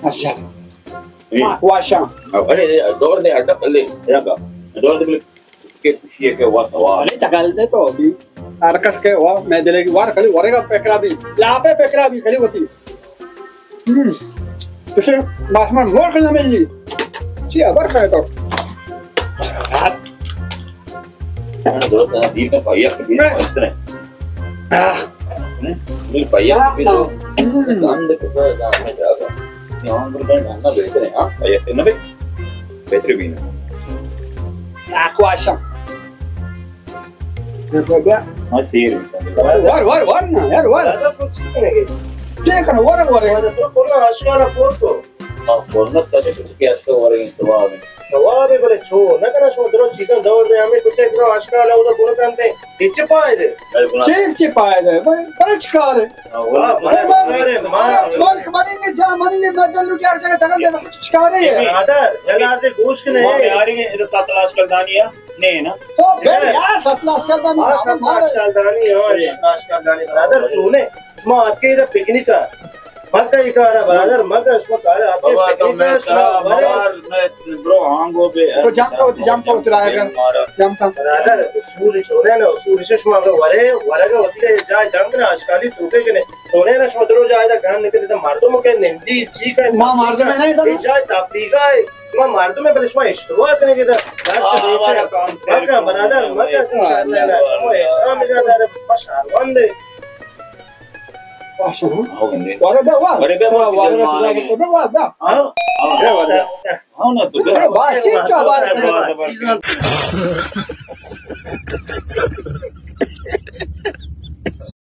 اچھا۔ اے۔ ہاں، واشاں۔ ارے، دور دے اڈا پلے، اڈا کا۔ دور دے پلے کے خوشی ہے کہ وا سوال۔ ارے، تکل دے تو بھی۔ ہر کس کے وا، میں دلے کی وار کلی ورے گا پکرا بھی۔ لاپے پکرا بھی کلی ہوتی۔ ہم۔ اسے ماشما مور کلی ملی۔ چی خبر ہے تو؟ درست ہے، دیر کا پائیا کبھی نہ۔ اس طرح۔ آہ۔ نہیں، پائیا کبھی تو ہم۔ گند کے تو جانے جاگا۔ یہاں پر بہن ڈھانگنا بہتر ہے، ہاں؟ پائیا کرنا بھی بہتر بھی نہ۔ ساکو آشم۔ دیکھو بیا۔ ہاں، سیر۔ وار، وار، وار نا، یار، وار۔ دادا، تو چی کرے گے؟ چی کرے؟ وار، وار۔ تو کلا آشکارا پور تو۔ آ، ورنہ تجھے کچھ کہ اس کا ورگیں ثواب ہے۔ ثواب ہے، بلے چو نہ کرا، شما درو چیزاں دور دے، ہمیں کچھ درو آشکارا اودا گناہ کنتے، اچ پائے دے۔ اے گناہ۔ چے، چے پائے دے؟ بلے، بلے چکار ہے؟ ہاں، وہ ہاں، بلے بلے چکار ہے، مارا۔ مالک منی نے جا، منی نے میں دل لوٹیا، ہر جگہ جگہ دے، چکار ہے؟ برادر، جلازے گوش کے نہیں۔ ہمارے آ رہی ہے، ادھر سات لاش کلدانی ہے۔ نہیں نا۔ تو بے یار، ستلاش کلدانی ہاں، نا، ستلاش مارے۔ کلدانی، ہاں، ستلاش کلدانی، برادر، سونے۔ شما آتکے ادا پکنک ءَ۔ مکہ ای کارا برادر، مکہ شما کارا آتکے بابا، تو پکنک میں ءَ، شما ترا ورے۔ مار، میں برو آنگو بے تو جام کو، جام کو اترا ہے۔ مارا۔ جام کا۔ برادر، اصول چونے نا، اصول شما اگر ورے، ورگا وتی جائے جام کرے، آشکالی توکے کنے۔ چونے نا شما درو جائے دا گان نکتے، مردم کے نندی چی کا؟ ما مردم نہیں تھا۔ جائے تفریح ہے۔ شما مردم ہے، بلے شما اشتباہ کنگے دا۔ ہاں، ہمارا کام خیر مکہ برادر، مکہ تو شاید نہ، شما احترام جا دارے، شما شہروند ہے۔ ارے بے، وا، وا۔ ارے بے، وا، وا۔ ہاں؟ بے، وا، وا۔ ہاں، نہ تو بے۔ بے، وا، چی چا بار۔